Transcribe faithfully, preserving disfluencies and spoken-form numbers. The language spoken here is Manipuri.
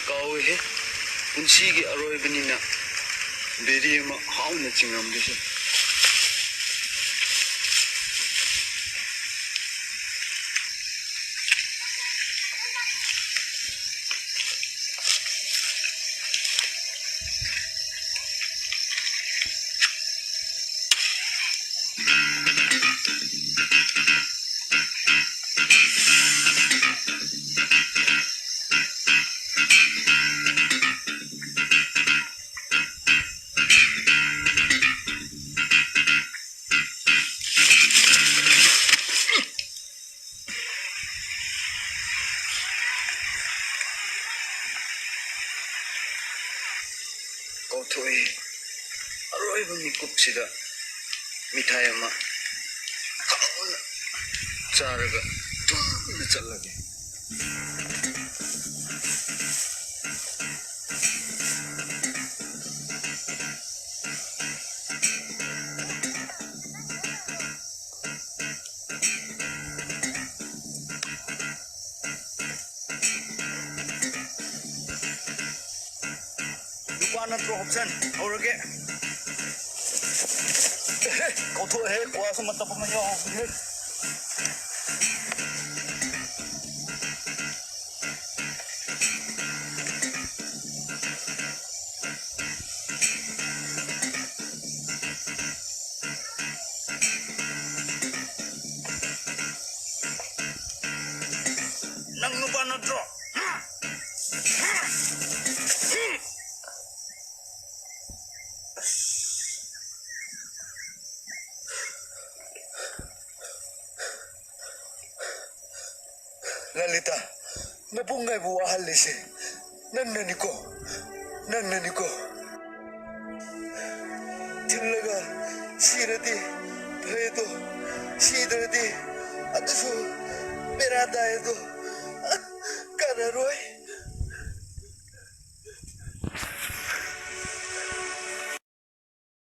ꯀꯥꯎꯋꯦꯍꯦ, ꯄꯨꯟꯁꯤꯒꯤ ꯑꯔꯣꯏꯕꯅꯤꯅ ꯕꯦꯔꯤ ꯑꯃ ꯍꯥꯎꯅ ꯆꯤꯡꯉꯝꯒꯦꯁꯦ꯫ ꯀꯥꯎꯊꯣꯛꯏ꯫ ꯑꯔꯣꯏꯕ ꯃꯤꯀꯨꯞꯁꯤꯗ ꯃꯤꯊꯥꯏ ꯑꯃ ꯍꯥꯎꯅ ꯆꯥꯔꯒ ꯇꯨꯝꯅ ꯆꯠꯂꯒꯦ꯫ ꯅꯨꯄꯥ ꯅꯠꯇ꯭ꯔꯣ ꯍꯣꯞꯁꯟ? ꯍꯧꯔꯒꯦ꯫ ꯑꯦꯍꯦ, ꯀꯥꯎꯊꯣꯛꯑꯦꯍꯦ, ꯀ꯭ꯋꯥꯁꯨ ꯃꯇꯞ ꯑꯃ ꯌꯥꯎꯍꯧꯕꯅꯦ꯫ ꯅꯪ ꯅꯨꯄꯥ ꯅꯠꯇ꯭ꯔꯣ? ꯂꯂꯤꯇꯥ, ꯅꯕꯨꯡ ꯑꯩꯕꯨ ꯋꯥꯍꯜꯂꯤꯁꯦ ꯅꯪꯅꯅꯤꯀꯣ, ꯅꯪꯅꯅꯤꯀꯣ꯫ ꯊꯤꯜꯂꯒ ꯁꯤꯔꯗꯤ ꯐꯩꯗꯣ, ꯁꯤꯗ꯭ꯔꯗꯤ ꯑꯗꯨꯁꯨ ꯕꯦꯔꯥ ꯇꯥꯏꯗꯣ꯫ ꯀꯥꯟꯅꯔꯣꯏ,